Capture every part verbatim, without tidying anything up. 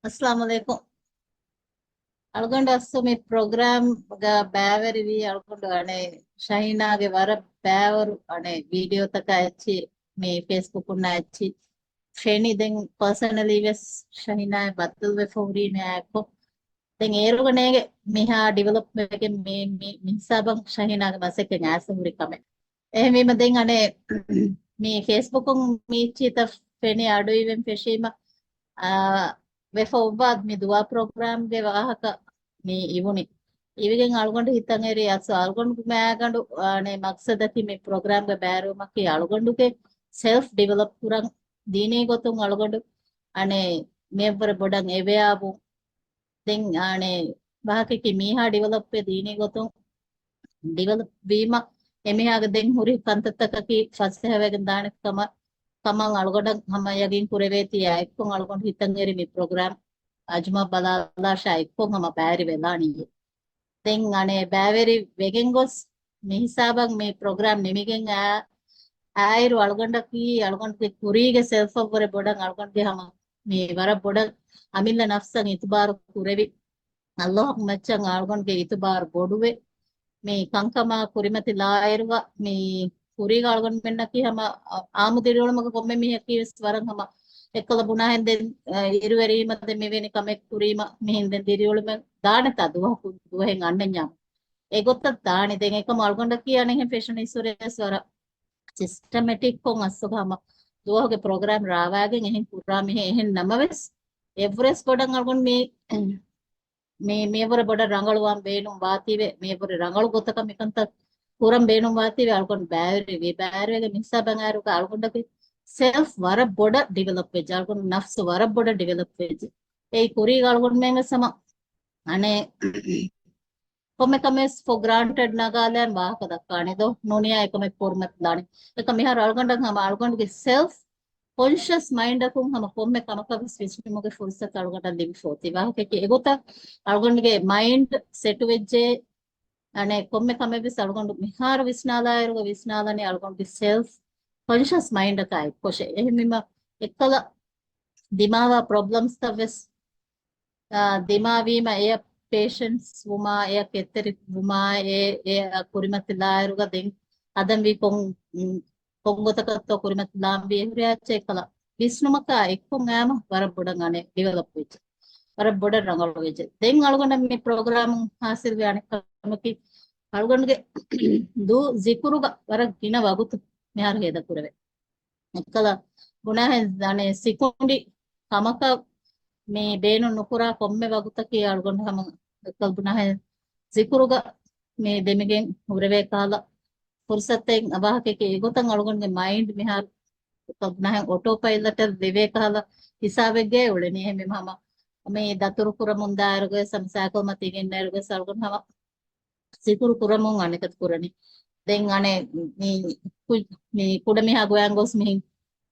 އައްސަލާމު ޢަލައިކުމް. އަޅުގަނޑު އަސްލު މި ޕްރޮގްރާމްގަ ބައިވެރިވީ އަޅުގަނޑު އަނެއް ޝަހީނާގެ ވަރަށް ބައިވަރު އަނެއް ވީޑިއޯތަކާ އެއްޗި މި ފޭސްބުކުންނާ އެއްޗި ފެނި. ދެން ޕާސަނަލީ ވެސް ޝަހީނާއެއް ބައްދަލުވެފަ ހުރީ މިއާއެކު. ދެން އޭރުގަ ނޭނގެ މިހާ ޑިވެލޮޕް ވެގެން މި، މި، މި ހިސާބަށް ޝަހީނާގެ މަސައްކަތް އައިސް ހުރި ކަމެއް. އެހެންވީމަ ދެން އަނެއް މި ފޭސްބުކުން މި އެއްޗިތައް ފެނި އަޑުއިވެން ފެށީމަ، އާ، ވެފަ އޮއްވާ މި ދުވާ ޕްރޮގްރާމްގެ ވާހަކަ މި އިވުނީ. އިވިގެން އަޅުގަނޑު ހިތަށް އެރި އަސް އަޅުގަނޑު މައިގަނޑު އަނެއް މަގްސަދަކީ މި ޕްރޮގްރާމްގެ ބައިވެރިވުމަކީ އަޅުގަނޑުގެ ސެލްފް ޑިވެލޮޕް ކުރަން ދީނީ ގޮތުން އަޅުގަނޑު އަނެއް މިއަށްވުރެ ބޮޑަށް އެވެއާވުން. ދެން އަނެއް ވާހަކައަކީ މީހާ ޑިވެލޮޕް ވެ ދީނީ ގޮތުން ޑިވެލޮޕް ވީމަ، އެމީހާގެ ދެން ހުރި ކަންތައްތަކަކީ ފަސޭހަވެގެން ދާނެ ކަމަށް، ކަމަށް އަޅުގަނޑަށް ހަމަ ޔަގީން ކުރެވޭތީ އެއާއެކު އަޅުގަނޑު ހިތަށް އެރި މި ޕްރޮގްރާމް އަޒުމާ ބަލާލާށާ އެއްކޮށް ހަމަ ބައިވެރި ވެލާނީ. ދެން އަނެއް ބައިވެރި ވެގެން ގޮސް މި ހިސާބަށް މި ޕްރޮގްރާމް ނިމިގެން އާ، އާއިރު އަޅުގަނޑަކީ އަޅުގަނޑުގެ ކުރީގެ ސެލްފަށްވުރެ ބޮޑަށް އަޅުގަނޑުގެ ހަމަ މި ވަރަށް ބޮޑަށް އަމިއްލަ ނަފްސަށް އިތުބާރު ކުރެވި. އައްލާހު މައްޗަށް އަޅުގަނޑުގެ އިތުބާރު ބޮޑުވެ، މި ކަންކަމާ ކުރިމަތިލާއިރުގަ މި ކުރީގަ އަޅުގަނޑުމެންނަކީ ހަމަ އާ، އާއްމު ދިރިއުޅުމުގަ ކޮންމެ މީހަކީ ވެސް ވަރަށް ހަމަ އެއްކަލަ ބުނާހެން ދެން، އަ، އިރުއެރީމަ ދެން މިވެނި ކަމެއް ކުރީމަ މިހެން ދެން ދިރިއުޅުމެއް ދާނެތާ ދުވަހަކު ދުވަހެއް އަންނަންޏާ. އެގޮތަށް ދާނެ. ދެން އެކަމަ އަޅުގަނޑަކީ އަނެއްހެން ފެށުނީސް ވެސް ވަރަށް ސިސްޓަމެޓިކްކޮށް އަސްލުގަ ހަމަ ދުވަހުގެ ޕްރޮގްރާމް ރާވާގެން އެހެން ކުރާ މީހެއް. އެހެން ނަމަވެސް އެއްވުރެސް ބޮޑަށް އަޅުގަނޑު މި މި، މިއަށްވުރެ ބޮޑަށް ރަނގަޅުވާން ބޭނުން ވާތީވެ، މިއަށްވުރެ ރަނގަޅު ގޮތަކަށް މިކަންތައް ކުރަން ބޭނުން ވާތީވެ، އަޅުގަނޑު ބައިވެރިވި، ބައިވެރިވެގެން މި ހިސާބަށް އައިރުގަ އަޅުގަނޑަކީ ސެލްފް ވަރަށް ބޮޑަށް ޑިވެލޮޕް ވެއްޖެ، އަޅުގަނޑު ނަފްސު ވަރަށް ބޮޑަށް ޑިވެލޮޕް ވެއްޖެ. އެއީ ކުރީގަ އަޅުގަނޑުމެން ވެސް ހަމަ އަނެއް ކޮންމެ ކަމެއް ފޯ ގްރާންޓެޑް ނަގާލަން ވާހަކަ ދައްކާނެ ދޯ، ނޫނިޔާ އެކަމެއް ކުރުމަށް ދާނެ. އެކަ މިހާރު އަޅުގަނޑަށް ހަމަ އަޅުގަނޑުގެ ސެލްފް ކޮންޝަސް މައިންޑަކުން ހަމަ ކޮންމެ ކަމަކަށް ވެސް ވިސްނުމުގެ ފުރުސަތު އަޅުގަނޑަށް ލިބިފޯތި. ވާހަކައަކީ އެގޮތަށް އަޅުގަނޑުގެ މައިންޑް ސެޓު ވެއްޖެ، އަނެއް ކޮންމެ ކަމެއް ވެސް އަޅުގަނޑު މިހާރު ވިސްނާލާއިރުގަ ވިސްނާލަނީ އަޅުގަނޑުގެ ސެލްފް ކޮންޝަސް މައިންޑަކާ އެއްކޮށެ. އެހެންވީމަ އެއްކަލަ ދިމާވާ ޕްރޮބްލަމްސްތައް ވެސް އާ، ދިމާވީމަ އެޔަށް ޕޭޝަންސް ވުމާ، އެޔަށް ކެތްތެރި ވުމާ، އެ، އެ ކުރިމަތިލާއިރުގަ ދެން އަދަންވީ ކޮން، ކޮން ގޮތަކަށްތޯ ކުރިމަތިލާންވީ އެހުރިހާ އެއްޗެއް ކަލަ ވިސްނުމަކާ އެއްކޮށް އައިމަ ވަރަށް ބޮޑަށް އަނެއް ޑިވެލޮޕް ވެއްޖެ. ވަރަށް ބޮޑަށް ރަނގަޅު ވެއްޖެ. ދެން އަޅުގަނޑަށް މި ޕްރޮގްރާމުން ހާސިލްވި އަނެއް ކަމަކީ އަޅުގަނޑުގެ ދު ޒިކުރުގަ ވަރަށް ގިނަ ވަގުތު މިހާރު ހޭދަ ކުރެވޭ. އެއްކަލަ ބުނާހެން އަނެއް ސިކުނޑި ކަމަކަށް މި ބޭނުން ނުކުރާ ކޮންމެ ވަގުތަކީ އަޅުގަނޑު ހަމަ އެއްކަލަ ބުނާހެން ޒިކުރުގަ މި ދެމިގެން ހުރެވޭ ކަހަލަ ފުރުސަތެއް އަވާހަކައަކީ އެގޮތަށް އަޅުގަނޑުގެ މައިންޑް މިހާރު އެއްކަލަ ބުނާހެން އޮޓޯ ޕައިލަޓަށް ލިބޭ ކަހަލަ ހިސާބެއްގައި އުޅެނީ. އެހެންވީމަ ހަމަ މި ދަތުރު ކުރަމުން ދާއިރުގަވެސް ހަމަ ސައިކަލް މަތީގަ އިންނައިރުގަވެސް އަޅުގަނޑު ހަމަ ޒިކުރު ކުރަމުން އަނެކަތަ ކުރަނީ. ދެން އަނެއް މި ކު-، މި ކުޑަމީހާ ގޮވާން ގޮސް މިހިން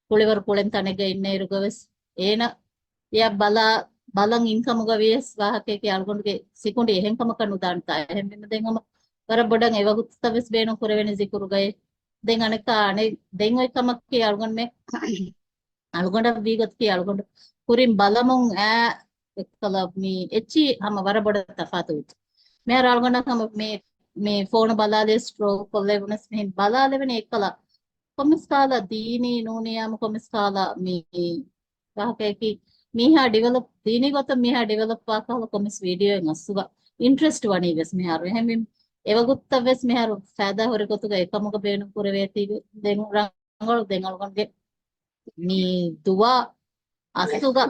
ކުޅިވަރު ކުޅެން ތަނެއްގަ އިންނައިރުގަވެސް އޭނަ އެޔަށް ބަލާ، ބަލަން އިންކަމުގަ ވިޔަސް ވާހަކައަކީ އަޅުގަނޑުގެ ސިކުނޑި އެހެން ކަމަކަށް ނުދާނެތާ. އެހެންވީމަ ދެން ހަމަ ވަރަށް ބޮޑަށް އެވަގުތުތައް ވެސް ބޭނުން ކުރެވެނީ ޒިކުރުގައި. ދެން އަނެއްކާ އަނެއް ދެން އޮތް ކަމަކީ އަޅުގަނޑުމެ އަޅުގަނޑަށް ވީގޮތަކީ އަޅުގަނޑު ކުރިން ބަލަމުން އާ އެއްކަލަ މި އެއްޗި ހަމަ ވަރަށް ބޮޑަށް ތަފާތު ވެއްޖެ. މިހާރު އަޅުގަނޑަށް ހަމަ މި، މި ފޯނު ބަލާލިޔަސް ސްކްރޯލް ކޮށްލެވުނަސް މިހިން ބަލާލެވެނީ އެއްކަލަ ކޮންމެސް ކަހަލަ ދީނީ ނޫނިޔާމު ކޮންމެސް ކަހަލަ މި ވާހަކައަކީ މީހާ ޑިވެލޮޕް، ދީނީ ގޮތަށް މީހާ ޑިވެލޮޕް ވާ ކަހަލަ ކޮންމެސް ވީޑިއޯއެއް އަސްލުގަ އިންޓްރެސްޓް ވަނީ ވެސް މިހާރު. އެހެންވީމަ އެވަގުތުތައް ވެސް މިހާރު ފައިދާ ހުރި ގޮތުގަ އެކަމުގަ ބޭނުން ކުރެވޭތީ ދެން ރަނގަޅު ދެން އަޅުގަނޑުގެ މި ދުވާ އަސްލުގަ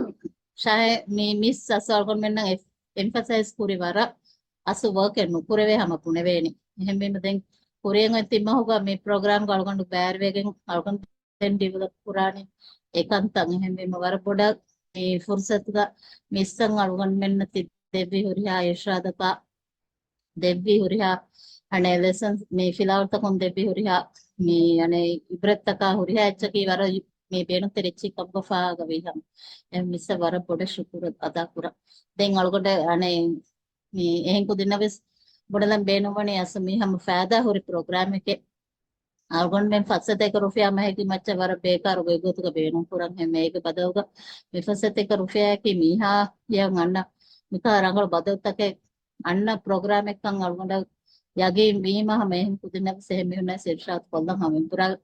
ޝަހެ-، މި މިސް އަސްލު އަޅުގަނޑުމެންނަށް އެ-، އެމްފަސައިޒް ކުރި ވަރަށް އަސްލު ވަރކެއް ނުކުރެވޭ ހަމަ ބުނެވޭނެ. އެހެންވީމަ ދެން ކުރިއަށް އޮތް ތިން މަހުގަ މި ޕްރޮގްރާމްގަ އަޅުގަނޑު ބައިވެރިވެގެން އަޅުގަނޑު ދެން ޑިވެލޮޕް ކުރާނީ އެކަންތައް. އެހެންވީމަ ވަރަށް ބޮޑަށް މި ފުރުސަތުގަ މިސްއަށް އަޅުގަނޑުމެންނަށް ތި ދެއްވި ހުރިހާ އިރުޝާދަކާ ދެއްވި ހުރިހާ އަނެއް ލެސަންސް މި ފިލާވަޅުތަކުން ދެއްވި ހުރިހާ މި އަނެއް އިބްރަތްތަކާ ހުރިހާ އެއްޗަކީ ވަރަށް މި ބޭނުންތެރި އެއްޗެއް ކަމުގަ ފާހަގަވީ ހަމަ. އެ މިސްއަށް ވަރަށް ބޮޑަށް ޝުކުރު އަދާކުރަން. ދެން އަޅުގަނޑަށް އަނެއް މި އެހެން ކުދިންނަށް ވެސް ބޮޑަށް ބޭނުންވަނީ އަސްލު މި ހަމަ ފައިދާ ހުރި ޕްރޮގްރާމެކޭ. އަޅުގަނޑުމެން ފަސްސަތޭކަ ރުފިޔާ މަހެއްގެ މައްޗަށް ވަރަށް ބޭކާރު ގޮތްގޮތުގަ ބޭނުން ކުރަން ހެން އޭގެ ބަދަލުގަ މި ފަސްސަތޭކަ ރުފިޔާއަކީ މީހާޔަށް އަންނަ މިކާ ރަނގަޅު ބަދަލުތަކެއް އަންނަ ޕްރޮގްރާމެއްކަން އަޅުގަނޑަށް ޔަގީން ވީމަ ހަމަ އެހެން ކުދިންނަށް ވެސް އެހެން މީހުންނަށް އިރުޝާދު ކޮށްލަން ހަމަ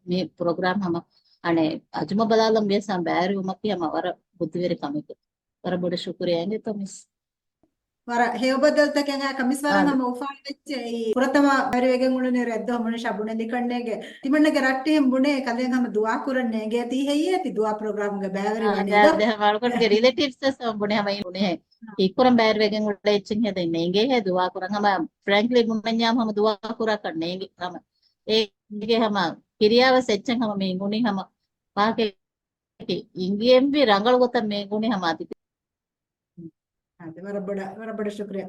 މި ޕްރޮގްރާމް ހަމަ އަނެއް އަޒުމަ ބަލާލަން ވިޔަސް ހަމަ ބައިވެރިވުމަކީ ހަމަ ވަރަށް ބުއްދިވެރި ކަމެކެވެ. ވަރަށް ބޮޑަށް ޝުކުރިޔާ އިނގޭތޯ މިސް. ވަރަށް ހެޔޮ ބަދަލުތަކެއް ކަމިސް ވަރަށް ހަމަ އުފާވެއްޖެ. އެއީ ފުރަތަމަ ވެރިވެގެން އުޅުނީ ރެއްދު ހަމަ ނިޝާ ބުނެލި ކަންނޭގެ. ތިމަންނަގެ ރައްޓެހިން ބުނޭ ކަލޭ ހަމަ ދުޢާ ކުރަން ނޭނގޭތީ ހެއްޔޭތި ދުޢާ ޕްރޮގްރާމްގެ ބައިވެރި ވަނީ ދޯ؟ އަޅުގަނޑުގެ ރިލޭޓިވްސް ވެސް ހަމަ ބުނޭ ހަމަ އިނގޭ. ހިތްކުރަން ބައިވެރިވެގެން އުޅޭ އެއްޗެއް ހެދެން ނޭނގޭ ހޭ ދުޢާ ކުރަން ހަމަ ފްރެންކްލީ ބުނަންޏާ ހަމަ ދުޢާ ކުރާކަށް ނޭނގެ ހަމަ އޭގެ ހަމަ ކިރިޔާވެސް އެއްޗެއް ހަމަ މި އިނގުނީ ހަމަ ވާހަކަ އިނގިއެންވީ ރަނގަޅު ގޮތަށް މި އިނގުނީ ހަމަ އަދި. އާދެ، ވަރަށް ބޮޑަށް، ވަރަށް ބޮޑަށް ޝުކުރިޔާ.